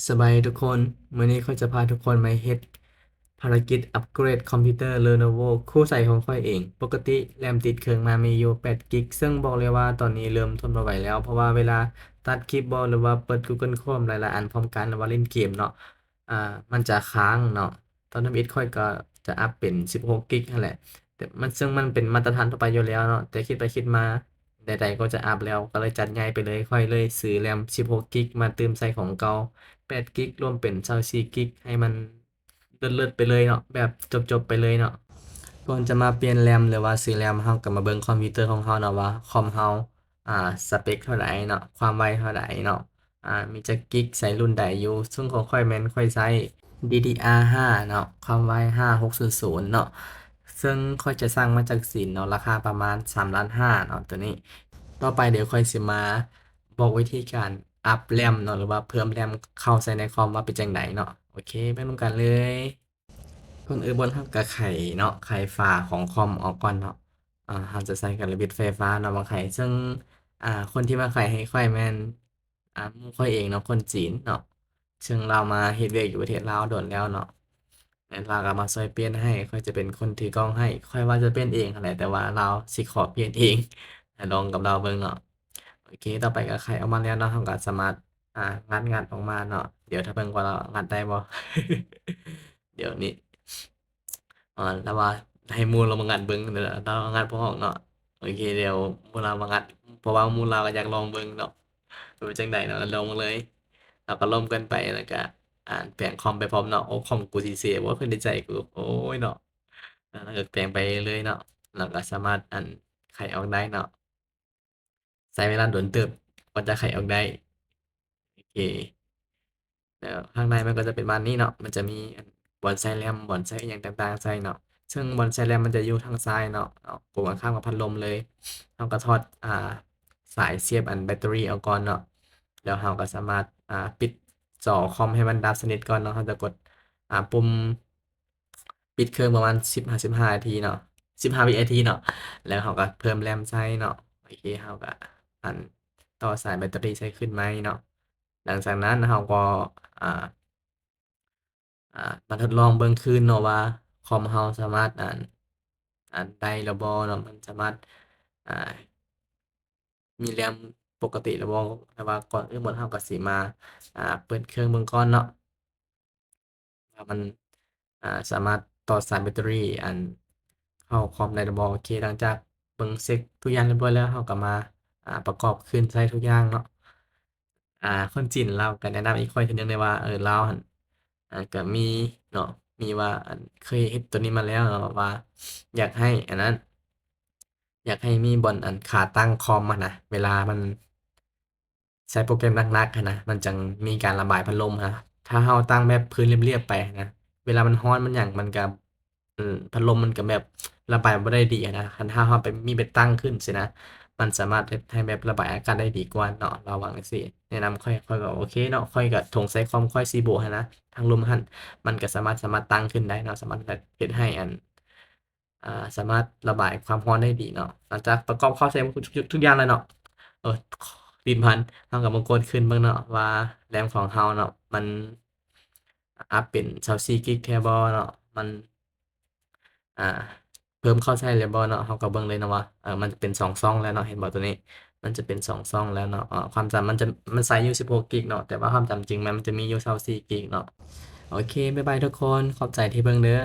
ສະບາຍດີທຸກຄົນ, ມື້ນີ້ຂ້ອຍຈະພາທຸກຄົນມາເຮັດພາລະກິດອັບເກຣດຄອມພິວເຕີ Lenovo ຄູ່ໃຊ້ຂອງຂ້ອຍເອງ. ປົກກະຕິແຣມຕິດເຄື່ອງມາມີຢູ່ແປດກິກ, ເຊິ່ງບອກເລີຍວ່າຕອນນີ້ເລີ່ມທົນບໍ່ໄຫວແລ້ວ, ເພາະວ່າເວລາຕັດຄລິບບໍ ຫຼືວ່າເປີດ Google Chrome ຫຼາຍໆອັນພ້ອມກັນ ຫຼືວ່າຫຼິ້ນເກມເນາະ, ອ່າ ມັນຈະຄ້າງເນາະ. ຕອນທຳອິດຂ້ອຍກໍຈະອັບເປັນສິບຫົກກິກຫັ້ນແຫຼະ, ແຕ່ມັນ ເຊິ່ງມັນເປັນມາດຕະຖານທົ່ວໄປຢູ່ແລ້ວເນາະ, ແຕ່ຄິດໄປຄິດມາ ໃດໆກໍຈະອັບແລ້ວ ກໍເລີຍຈັດໃຫຍ່ໄປເລີຍ. ຂ້ອຍເລີຍຊື້ແຣມສິບຫົກກິກມາຕື່ມໃສ່ຂອງເກົ່າແປດກິກ ລວມເປັນຊາວສີ່ກິກ ໃຫ້ມັນເລີດໆໄປເລີຍເນາະ, ແບບຈົບໆໄປເລີຍເນາະ. ກ່ອນຈະມາປ່ຽນແຣມ ຫຼືວ່າຊື້ແຣມ ເຮົາກໍມາເບິ່ງຄອມພິວເຕີຂອງເຮົາເນາະ ວ່າຄອມເຮົາ ອ່າ ສະເປັກເທົ່າໃດເນາະ, ຄວາມໄວເທົ່າໃດເນາະ, ອ່າ ມີຈັກກິກ ໃຊ້ລຸ້ນໃດຢູ່. ເຊິ່ງຂອງຂ້ອຍແມ່ນຂ້ອຍໃຊ້ ດີດີອາ ຫ້າເນາະ, ຄວາມໄວ ຫ້າຫົກສູນສູນເນາະ, ເຊິ່ງຂ້ອຍຈະສັ່ງມາຈາກຈີນເນາະ, ລາຄາປະມານສາມລ້ານຫ້າເນາະ ໂຕນີ້. ຕໍ່ໄປດຽວຂ້ອຍຊິມາບອກວິທີການອັບແຣມເນາະ ຫຼືວ່າເພີ່ມແຣມເຂົ້າໃສ່ໃນຄອມວ່າເປັນຈັ່ງໃດເນາະ. ໂອເຄ ເບິ່ງນຳກັນເລີຍ. ກ່ອນອື່ນໝົດເຮົາກໍໄຂເນາະ, ໄຂຝາຂອງຄອມອອກກ່ອນເນາະ. ອ່າ ເຮົາຈະໃຊ້ກັນລະບິດໄຟຟ້າເນາະ ມາໄຂ. ເຊິ່ງ ອ່າ ຄົນທີ່ມາໄຂໃຫ້ຂ້ອຍແມ່ນ ອ່າ ໝູ່ຂ້ອຍເອງເນາະ, ຄົນຈີນເນາະ, ເຊິ່ງລາວມາເຮັດວຽກຢູ່ປະເທດລາວດົນແລ້ວເນາະ, ແມ່ນລາວກໍມາຊ່ວຍປ່ຽນໃຫ້. ຂ້ອຍຈະເປັນຄົນຖືກ້ອງໃຫ້, ຂ້ອຍວ່າຈະປ່ຽນເອງຫັ້ນແຫຼະ ແຕ່ວ່າລາວຊິຂໍປ່ຽນເອງ. ລອງກັບລາວເບິ່ງເນາະ. ໂອເຄ ຕໍ່ໄປກໍໄຂອອກມາແລ້ວເນາະ, ເຮົາກໍສາມາດ ອ່າ ງັດ ງັດອອກມາເນາະ. ດຽວຖ້າເບິ່ງວ່າລາວງັດໄດ້ບໍ່. ດຽວນີ້ ອ່າ ລາວວ່າໃຫ້ໝູ່ລາວມາງັດເບິ່ງ, ລາວງັດບໍ່ອອກເນາະ. ໂອເຄ ດຽວໝູ່ລາວມາງັດ, ເພາະວ່າໝູ່ລາວກໍຢາກລອງເບິ່ງເນາະ ເປັນຈັ່ງໃດເນາະ. ລອງເບິ່ງເລີຍ, ລາວກໍລົມກັນໄປ ແລ້ວກໍ ອ່າ ແປງຄອມໄປພ້ອມເນາະ. ໂອ້ ຄອມກູຊິເສຍບໍ່ ຄືໃນໃຈກູ. ໂອ້ຍເນາະ, ແລ້ວກໍແປງໄປເລື້ອຍເນາະ, ແລ້ວກໍສາມາດ ອັນ ໄຂອອກໄດ້ເນາະ. ໃຊ້ເວລາດົນເຕີບກວ່າຈະໄຂອອກໄດ້. ໂອເຄ ແລ້ວຂ້າງໃນມັນກໍຈະເປັນປະມານນີ້ເນາະ, ມັນຈະມີ ອັນ ບ່ອນໃສ່ແຣມ ບ່ອນໃສ່ອີ່ຫຍັງຕ່າງໆໃສ່ເນາະ. ເຊິ່ງບ່ອນໃສ່ແຣມມັນຈະຢູ່ທາງຊ້າຍເນາະ, ເອົາກົງກັນຂ້າມກັບພັດລົມເລີຍ. ເຮົາກໍຖອດ ອ່າ ສາຍສຽບ ອັນ ແບັດເຕີຣີອອກກ່ອນເນາະ, ແລ້ວເຮົາກໍສາມາດ ອ່າ ປິດຈໍຄອມໃຫ້ມັນດັບສະໜິດກ່ອນເນາະ. ເຮົາຈະກົດ ອ່າ ປຸ່ມ ປິດເຄື່ອງປະມານສິບຫາສິບຫ້ານາທີເນາະ, ສິບຫ້າວິນາທີເນາະ, ແລ້ວເຮົາກໍເພີ່ມແຣມໃສ່ເນາະ. ໂອເຄ ເຮົາກໍ ອັນ ຕໍ່ສາຍແບັດເຕີຣີໃສ່ຄືນໃໝ່ເນາະ. ຫຼັງຈາກນັ້ນເຮົາກໍ ອ່າ ອ່າ ມາທົດລອງເບິ່ງຄືນເນາະ ວ່າຄອມເຮົາສາມາດ ອັນ ອັນ ໄດ້ແລ້ວບໍ່ເນາະ, ມັນສາມາດ ອ່າ ມີແຣມປົກກະຕິແລ້ວບໍ່. ແຕ່ວ່າກ່ອນອື່ນໝົດເຮົາກໍຊິມາ ອ່າ ເປີດເຄື່ອງເບິ່ງກ່ອນເນາະ ວ່າມັນ ອ່າ ສາມາດຕໍ່ສາຍແບັດເຕີຣີ ອັນ ເຂົ້າຄອມໄດ້ຫຼືບໍ່. ໂອເຄ ຫຼັງຈາກເບິ່ງເຊັກທຸກຢ່າງຮຽບຮ້ອຍແລ້ວ ເຮົາກໍມາ ອ່າ ປະກອບຄືນໃຊ້ທຸກຢ່າງເນາະ. ອ່າ ຄົນຈີນລາວກໍແນະນຳອີກຂ້ອຍເທື່ອໜຶ່ງໄດ້ວ່າ ເອີ ລາວຫັ້ນ ອ່າ ກໍມີເນາະ, ມີວ່າ ອັນ ເຄີຍເຮັດໂຕນີ້ມາແລ້ວເນາະ ວ່າຢາກໃຫ້ ອັນນັ້ນ ຢາກໃຫ້ມີບ່ອນ ອັນ ຂາຕັ້ງຄອມຫັ້ນນະ, ເວລາມັນ ໃຊ້ໂປຣແກຣມໜັກໆຫັ້ນນະ ມັນຈັ່ງມີການລະບາຍພັດລົມຫັ້ນນະ. ຖ້າເຮົາຕັ້ງແບບພື້ນລຽບໆໄປຫັ້ນນະ ເວລາມັນຮ້ອນມັນຫຍັງ ມັນກະ ເອີ ພັດລົມມັນກະແບບລະບາຍບໍ່ໄດ້ດີຫັ້ນນະ. ຄັນຖ້າເຮົາໄປ ມີໄປຕັ້ງຂຶ້ນຊີ້ນະ ມັນສາມາດເຮັດໃຫ້ແບບລະບາຍອາກາດໄດ້ດີກວ່າເນາະ, ລາວວ່າຈັ່ງຊີ້. ແນະນຳຂ້ອຍ ຂ້ອຍກໍໂອເຄເນາະ, ຂ້ອຍກໍຖົງໃສ່ຄອມຂ້ອຍສີ່ໂບຫັ້ນນະ, ທາງລຸ່ມຫັ້ນ ມັນກໍສາມາດ ສາມາດຕັ້ງຂຶ້ນໄດ້ເນາະ, ສາມາດເຮັດໃຫ້ ອັນ ອ່າ ສາມາດລະບາຍຄວາມຮ້ອນໄດ້ດີເນາະ. ຫຼັງຈາກປະກອບເຂົ້າໃສ່ທຸກ ທຸກຢ່າງແລ້ວເນາະ, ເອີ ດິນພັນ ເຮົາກໍມາກົດຂຶ້ນເບິ່ງເນາະ ວ່າແຣມຂອງເຮົາເນາະ ມັນອັບເປັນຊາວສີ່ກິກແທ້ບໍ່ເນາະ, ມັນ ອ່າ ເພີ່ມເຂົ້າໃສ່ແລ້ວບໍ່ເນາະ. ເຮົາກໍເບິ່ງເລີຍເນາະວ່າ ເອີ ມັນຈະເປັນສອງຊ່ອງແລ້ວເນາະ, ເຫັນບໍ່ໂຕນີ້ ມັນຈະເປັນສອງຊ່ອງແລ້ວເນາະ. ຄວາມຈຳມັນຈະ ມັນໃຊ້ຢູ່ສິບຫົກກິກເນາະ, ແຕ່ວ່າຄວາມຈຳຈິງມັນຈະມີຢູ່ຊາວສີ່ກິກເນາະ. ໂອເຄ ບາຍບາຍທຸກຄົນ, ຂອບໃຈທີ່ເບິ່ງເດີ.